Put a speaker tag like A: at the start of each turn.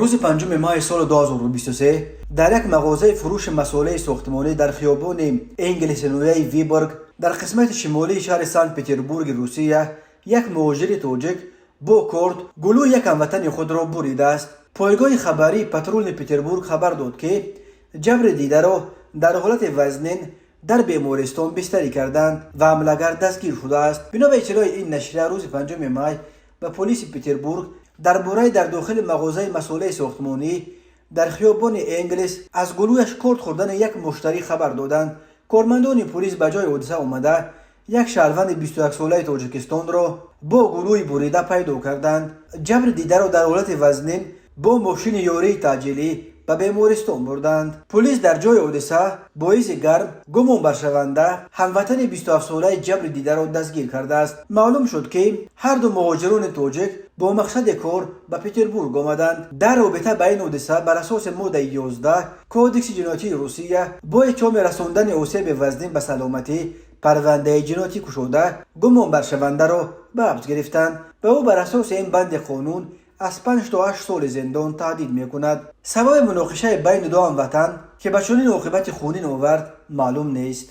A: Рӯзи 5 майи соли 2023 дар як мағозаи фурӯши масолеҳи сохтмонӣ дар хиёбони Энгелси ноҳияи Виборг дар қисмати шимолии шаҳри Санкт Петербурги Русия як муҳоҷири тоҷик бо корд гулӯи як ҳамватани худро буридааст. Пойгоҳи хабарии «Патрульный Петербург» хабар дод, ки ҷабри дидаро дар ҳолати вазнин дар бемористон бистарӣ карданд ва ҳамлагар дастгир шудааст. Бино ба иттилои ин нашрия, рӯзи 5 май ба полиси Петербург дар бораи дар дохили мағозаи масолеҳи сохтмонӣ дар хиёбони Энгелс аз гулӯяш корд хӯрдани як муштарӣ хабар доданд. Кормандони полис ба ҷои ҳодиса омада, як шаҳрванди 21-солаи Тоҷикистонро бо гулӯи бурида пайдо карданд. Ҷабри дидаро дар ҳолати вазнин бо мошини ёрии таъҷилӣ ба бемористон бурданд. Полис дар ҷои ҳодиса бо ҳисси гарм гумонбаршаванда, ҳамватани 27-солаи ҷабри дидаро дастгир кардааст. Маълум шуд, ки ҳарду муҳоҷирони тоҷик бо мақсади кор ба Петербург омаданд. Дар робита ба ин ҳодиса бар асоси моддаи 11 Кодекси ҷиноятии Русия бо иттиҳоми расондани осеби вазнин ба саломатӣ парвандаи ҷиноятӣ кушода, гумонбаршавандаро ба ҳабс гирифтанд. Ба ӯ бар асоси ин банди қонун аз 5 то 8 соли зиндон таҳдид мекунад. Сабаби муноқишаи байни ду ҳамватан, ки ба чунин оқибати хунин овард, маълум нест.